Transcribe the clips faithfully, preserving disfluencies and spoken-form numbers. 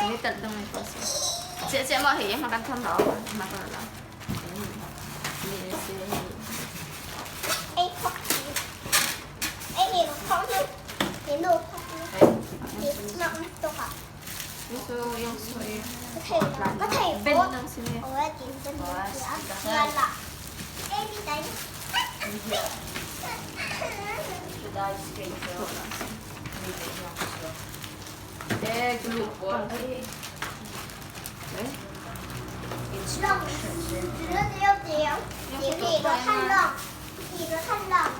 Ni tat dong ni ko si. Che che mo hi, ma kan tham lo, ma kan lo. Ni si. Ei, khok. Ei, ni khok ni. Ni no khok ni. Ni no to ka. Ni su yung su e. Ka thei, ka thei. Ben nang si ni. Ôi, tin ben nang si. Ôi, la. Ei, ni dai. Ni dai si ke. Ni dai. Eh, group work. Eh? Instruction.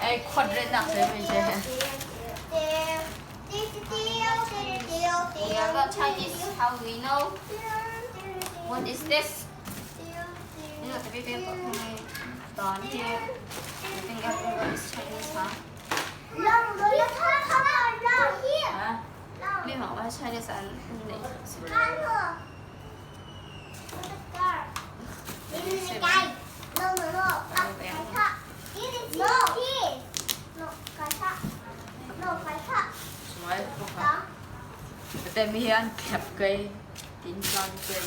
Eh, quadrant nak saya macam. We are not Chinese. How we know? What is this? You know, tapi people kami down here. I think everyone is Chinese, huh? Huh? Ni hong ba Chinese and Smile po ka. Ate mi hian khep kai, tin kan kai.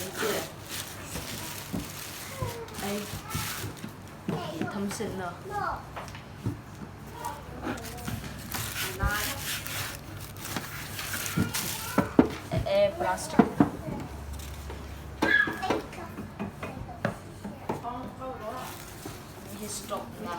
Ai. Thomson no. Eh, eh, plastic. He stop na.